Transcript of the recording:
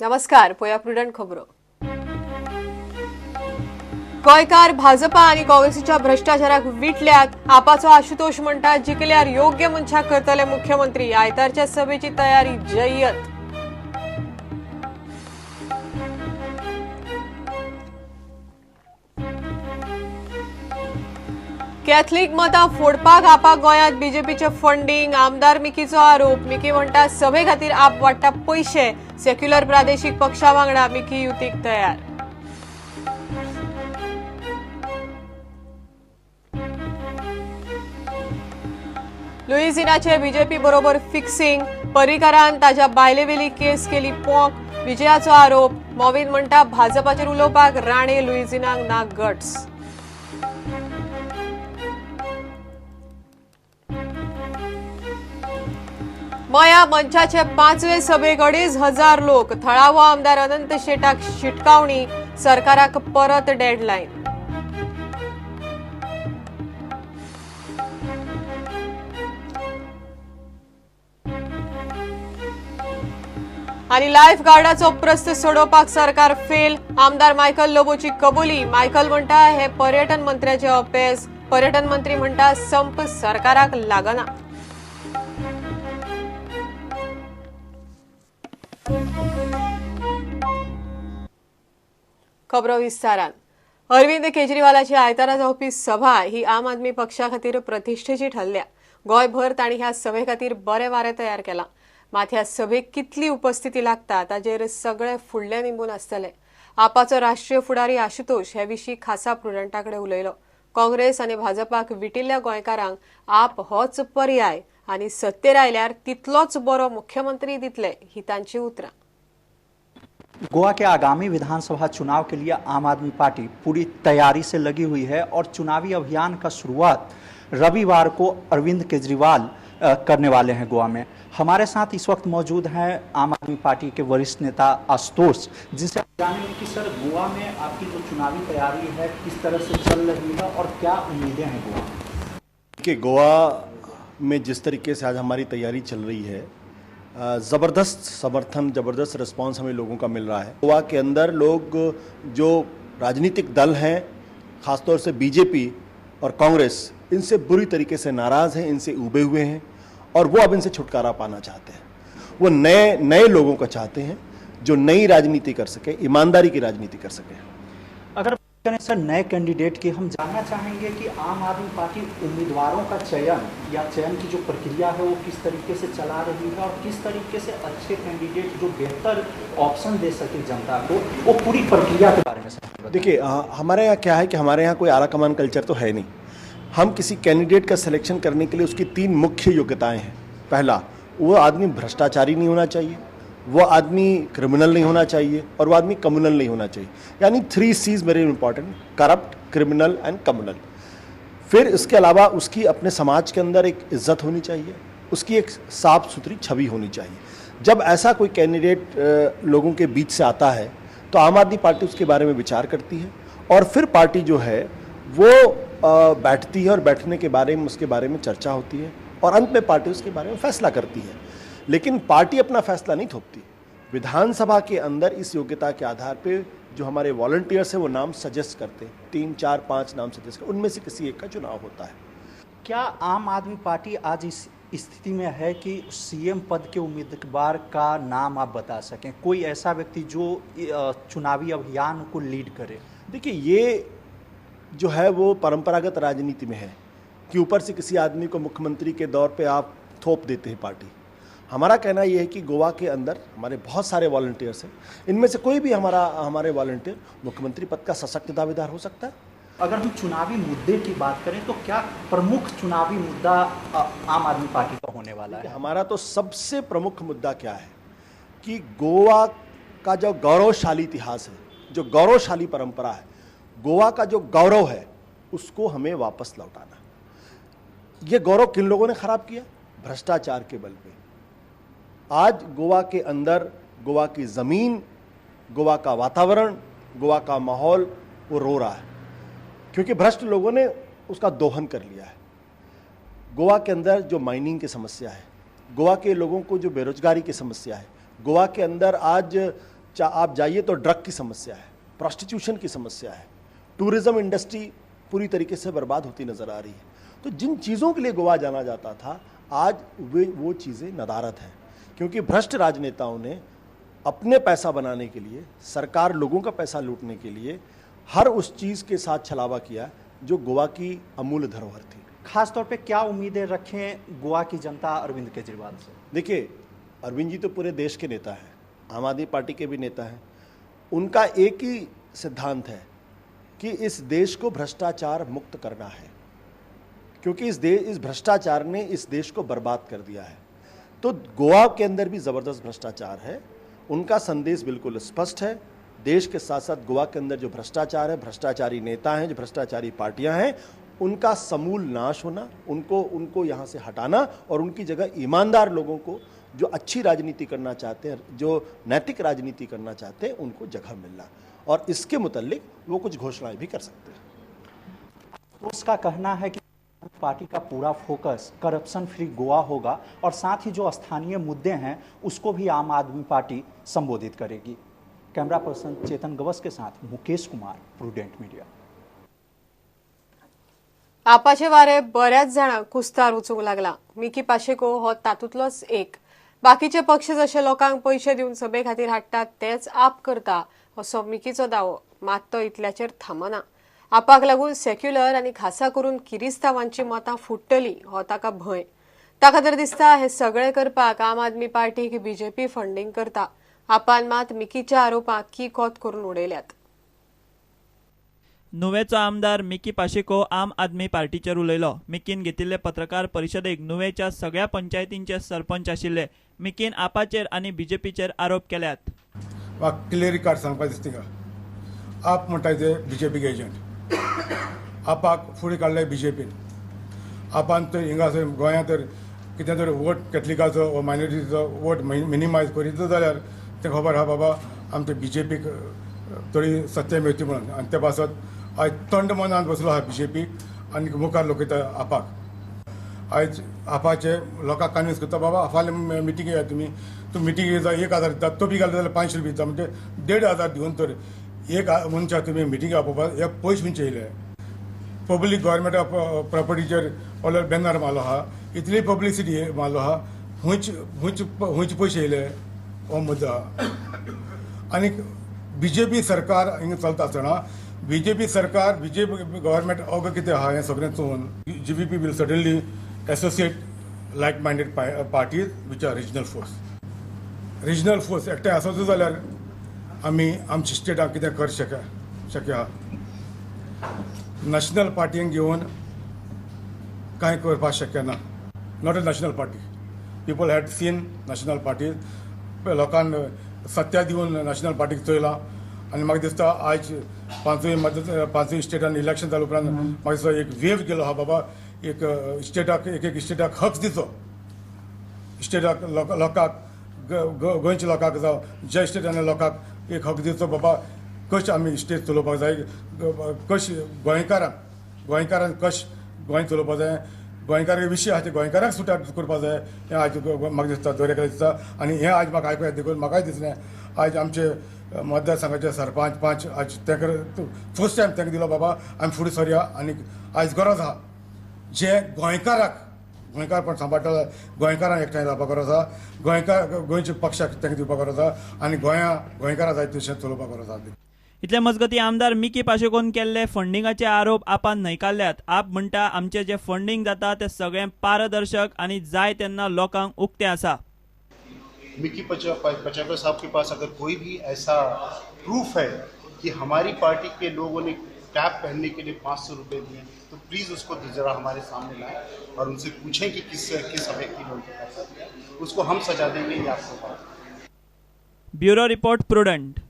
नमस्कार, पळया प्रुडंट खबरो. गोंयकार भाजपा आनी काँग्रेसीच्या भ्रष्टाचाराक विटल्यात. आपाचो आशुतोष म्हणटा जिखल्यार योग्य मनशाक करतले मुख्यमंत्री. आयतारच्या सभेची तयारी जय्यत. कॅथलिक मतां फोडपाक आपा गोंयांत बीजेपीचे फंडींग. आमदार मिकीचो आरोप. मिकी म्हणटा सभे खातीर आप वाडटा पयशे. सेक्युलर प्रादेशीक पक्षा वांगडा मिकी युतीक तयार. लुईझिनाचे बीजेपी बरोबर फिक्सिंग. पर्रीकारान ताज्या बायलेवेली केस केली पोक. विजयाचो आरोप. मॉविन म्हणटा भाजपाचेर उलोवपाक राणे लुईझिनाक ना गट्स. मया मंचाचे पांचवे सभेक 2,500 लोक. थळावो आमदार अनंत शेटाक शिटकावणी. सरकाराक परत डेडलायन. आनी लायफ गार्डाचो प्रस्न सोडोवपाक सरकार फेल. आमदार मायकल लोबोची कबुली. मायकल म्हणटा हे पर्यटन मंत्र्याचे अपेस. पर्यटन मंत्री म्हणटा संप सरकाराक लागना. खबरो विस्तारान. अरविंद केजरीवालाची आयतारा जावपी सभा ही आम आदमी पक्षा खातीर प्रतिश्ठेची ठरल्या. गोंयभर तांणी ह्या सभे खातीर बरे वारे तयार केला. मात ह्या सभेक कितली उपस्थिती लागता ताजेर सगळे फुडले निंबून आसतले. आपाचो राष्ट्रीय फुडारी आशुतोष हे विशीं खासा प्रुडंटा कडेन उलयलो. काँग्रेस आनी भाजपाक विटिल्ल्या गोंयकारांक आप होच पर्याय आनी सत्तेर आयल्यार तितलोच बरो मुख्यमंत्री दितले ही तांची उतरां. गोवा के आगामी विधानसभा चुनाव के लिए आम आदमी पार्टी पूरी तैयारी से लगी हुई है और चुनावी अभियान का शुरुआत रविवार को अरविंद केजरीवाल करने वाले हैं गोवा में। हमारे साथ इस वक्त मौजूद हैं आम आदमी पार्टी के वरिष्ठ नेता आशुतोष, जिनसे जानेंगे कि सर गोवा में आपकी जो चुनावी तैयारी है किस तरह से चल रही है और क्या उम्मीदें हैं गोवा में। कि गोवा में जिस तरीके से आज हमारी तैयारी चल रही है, ज़बरदस्त समर्थन, ज़बरदस्त रिस्पांस हमें लोगों का मिल रहा है। गोवा के अंदर लोग जो राजनीतिक दल हैं, ख़ासतौर से बीजेपी और कांग्रेस, इनसे बुरी तरीके से नाराज़ हैं, इनसे ऊबे हुए हैं और वो अब इनसे छुटकारा पाना चाहते हैं। वो नए नए लोगों को चाहते हैं जो नई राजनीति कर सके, ईमानदारी की राजनीति कर सके। अगर करें सर नए कैंडिडेट की, हम जानना चाहेंगे कि आम आदमी पार्टी उम्मीदवारों का चयन या चयन की जो प्रक्रिया है वो किस तरीके से चला रही है और किस तरीके से अच्छे कैंडिडेट जो बेहतर ऑप्शन दे सके जनता को, वो पूरी प्रक्रिया के बारे में सर। देखिए, हमारे यहाँ क्या है कि हमारे यहाँ कोई आला कमान कल्चर तो है नहीं। हम किसी कैंडिडेट का सिलेक्शन करने के लिए उसकी 3 मुख्य योग्यताएँ हैं। पहला, वो आदमी भ्रष्टाचारी नहीं होना चाहिए, वो आदमी क्रिमिनल नहीं होना चाहिए और वो आदमी कम्युनल नहीं होना चाहिए। यानी 3 C's very important, corrupt, criminal and communal. फिर इसके अलावा उसकी अपने समाज के अंदर एक इज्जत होनी चाहिए, उसकी एक साफ सुथरी छवि होनी चाहिए। जब ऐसा कोई कैंडिडेट लोगों के बीच से आता है तो आम आदमी पार्टी उसके बारे में विचार करती है और फिर पार्टी जो है वो बैठती है और बैठने के बारे में उसके बारे में चर्चा होती है और अंत में पार्टी उसके बारे में फैसला करती है। लेकिन पार्टी अपना फैसला नहीं थोपती। विधानसभा के अंदर इस योग्यता के आधार पे जो हमारे वॉलंटियर्स हैं वो नाम सजेस्ट करते हैं, 3, 4, 5 नाम सजेस्ट करते, उनमें से किसी एक का चुनाव होता है। क्या आम आदमी पार्टी आज इस स्थिति में है कि सीएम पद के उम्मीदवार का नाम आप बता सकें, कोई ऐसा व्यक्ति जो चुनावी अभियान को लीड करे? देखिए, ये जो है वो परंपरागत राजनीति में है कि ऊपर से किसी आदमी को मुख्यमंत्री के दौर पर आप थोप देते हैं पार्टी। हमारा कहना यह है कि गोवा के अंदर हमारे बहुत सारे वॉलंटियर्स हैं, इनमें से कोई भी हमारे वॉलंटियर मुख्यमंत्री पद का सशक्त दावेदार हो सकता है। अगर हम चुनावी मुद्दे की बात करें तो क्या प्रमुख चुनावी मुद्दा आम आदमी पार्टी का होने वाला है? हमारा तो सबसे प्रमुख मुद्दा क्या है कि गोवा का जो गौरवशाली इतिहास है, जो गौरवशाली परंपरा है, गोवा का जो गौरव है उसको हमें वापस लौटाना। ये गौरव किन लोगों ने खराब किया? भ्रष्टाचार के बल पे। आज गोवा के अंदर गोवा की ज़मीन, गोवा का वातावरण, गोवा का माहौल वो रो रहा है क्योंकि भ्रष्ट लोगों ने उसका दोहन कर लिया है। गोवा के अंदर जो माइनिंग की समस्या है, गोवा के लोगों को जो बेरोजगारी की समस्या है, गोवा के अंदर आज आप जाइए तो ड्रग की समस्या है, प्रॉस्टिट्यूशन की समस्या है, टूरिज़्म इंडस्ट्री पूरी तरीके से बर्बाद होती नज़र आ रही है। तो जिन चीज़ों के लिए गोवा जाना जाता था, आज वे वो चीज़ें नदारत हैं, क्योंकि भ्रष्ट राजनेताओं ने अपने पैसा बनाने के लिए, सरकार लोगों का पैसा लूटने के लिए हर उस चीज़ के साथ छलावा किया जो गोवा की अमूल्य धरोहर थी। खास तौर पे क्या उम्मीदें रखें गोवा की जनता अरविंद केजरीवाल से? देखिए, अरविंद जी तो पूरे देश के नेता हैं, आम आदमी पार्टी के भी नेता हैं। उनका एक ही सिद्धांत है कि इस देश को भ्रष्टाचार मुक्त करना है, क्योंकि इस भ्रष्टाचार ने इस देश को बर्बाद कर दिया है। तो गोवा के अंदर भी ज़बरदस्त भ्रष्टाचार है। उनका संदेश बिल्कुल स्पष्ट है, देश के साथ साथ गोवा के अंदर जो भ्रष्टाचार है, भ्रष्टाचारी नेता हैं, जो भ्रष्टाचारी पार्टियां हैं, उनका समूल नाश होना, उनको उनको यहाँ से हटाना और उनकी जगह ईमानदार लोगों को, जो अच्छी राजनीति करना चाहते हैं, जो नैतिक राजनीति करना चाहते हैं, उनको जगह मिलना। और इसके मुतल्लिक वो कुछ घोषणाएं भी कर सकते हैं। उसका कहना है कि पार्टी का पूरा फोकस करप्शन फ्री गोवा होगा और साथ ही जो स्थानीय मुद्दे हैं उसको भी आम आदमी पार्टी संबोधित करेगी। कैमरा पर्सन चेतन गवस के साथ मुकेश कुमार, प्रूडेंट मीडिया। आपाचे वारे बऱ्याच जाणांक कुस्तार वचूंक लागला। मिकी पाशेको हो तातूंतलोच एक। बाकीचे पक्ष जशे लोकांक पयशे दिवन सभे खातीर हाडटात तेच आप करता असो मिकीचो दावो। मात तो इतल्याचेर थांबना। आपाक लागून सेक्युलर आनी खासा करून किरिस्तांवांची मतां फुट्टली हो ताका भंय। ताका तर दिसता हे सगळे करपाक आम आदमी पार्टीक बीजेपी फंडींग करता। आपान मात मिकीच्या आरोपाक किकोत करून उडयल्यात। नुवेचो आमदार मिकी पाशेको आम आदमी पार्टीचेर उलयलो। मिकीन घेतिल्ले पत्रकार परिशदेक नुवेच्या सगळ्या पंचायतींचे सरपंच आशिल्ले। मिकीन आपाचेर आनी बीजेपीचेर आरोप केल्यात। क्लियर कट सांगपा दिसता का आप म्हणटा ते बीजेपीके एजंट, आपाक फुडें काडले बीजेपीन। आपान तर हिंगासर गोंयांत तर कितें तर वोट कॅथलिकाचो वा मायनॉरिटीचो वोट मिनिमायज करीत जाल्यार तें खबर आहा बाबा आमच्या बीजेपीक थोडी सत्या मेळटी म्हणून। आनी ते पासत आयज थंड मनान बसलो आहा बीजेपी आनी मुखार लोकयता आपाक। आयज आपाचे लोकांक कन्विन्स करता बाबा फाल्यां मिटिंगेक या तुमी, तूं मिटिंगेक जाय 1000 दिता, तो बी घालता जाल्यार 500 रुपया दिता, म्हणजे 1500 दिवन तर एक मनशाक तुमी मिटिंगेक आपोवपाक हे पयशे खंयचे येयले? पब्लीक गव्हर्मेंट प्रॉपर्टीचेर व्हडलो बॅनर मारलो आहा, इतली पब्लिसिटी मारलो आहा, खंयचे खंयचे खंयचे पयशे येयले हो मुद्दो आहा। आनी बीजेपी सरकार हिंगा चलता आसतना बीजेपी सरकार बीजेपी गव्हर्मेंट अवघ कितें आहा हें सगळें चोवन GVP will suddenly associate like minded parties which are regional force. Regional force एकठांय आसत जाल्यार आमी आमच्या स्टेटाक कितें कर शक्य आहा। नॅशनल पार्टींक घेवन कांय करपाक शक्य ना। Not a national party, people had seen national party, लोकांक सत्या दिवन नॅशनल पार्टीक चोयलां आनी म्हाका दिसता आयज पांचूय स्टेटान इलेक्शन जाल्या उपरांत म्हाका दिसता एक वेव गेलो आहा बाबा, एक स्टेटाक एक एक स्टेटाक हक दिचो, स्टेटाक लोकांक गोंयच्या लोकांक जावं ज्या स्टेटांतल्या लोकांक एक हक दिचो बाबा कशें आमी स्टेट चलोवपाक जाय, कशें गोंयकारांक कशें गोंय चलोवपाक जाय, गोंयकार विशय आहा ते गोंयकारांक सुटार करपाक जाय हें आयज म्हाका दिसता दर एकल्याक दिसता। आनी हें आयज म्हाका आयकूंक येता देखून म्हाकाय दिसलें आयज आमचे मतदारसंघाचे सरपंच पंच आयज तांकां फर्स्ट टायम तांकां दिलो बाबा आमी फुडें सरया आनी आयज गरज आहा जे गोंयकाराक गोंयकारपण सांबाळटा, गोंयकारांक एकठांय जावपाक गरज आहा, गोंयकार गोंयच्या पक्षाक तांकां दिवपाक गरज आहा आनी गोंया गोंयकारां जाय तशें चलोवपाक गरज आहा। इतले मजगती आमदार मिकी पाशेकोन केल्ले फंडिंगाचे आरोप आपान न्हयकारल्यात। आप म्हणटा आमचे जे फंडींग जाता ते सगळें पारदर्शक आनी जाय तेन्ना लोकांक उक्तें आसा। मिकी पचेको साहब के पास अगर कोई भी ऐसा प्रूफ है कि हमारी पार्टी के लोगों ने कैप पहनने के लिए 500 रुपये दिए तो प्लीज़ उसको ज़रा हमारे सामने लाएं और उनसे पूछें कि किस किस व्यक्ति ने उनको पैसा दिया, उसको हम सजा देंगे ये आपको बात। Bureau report, Prudent.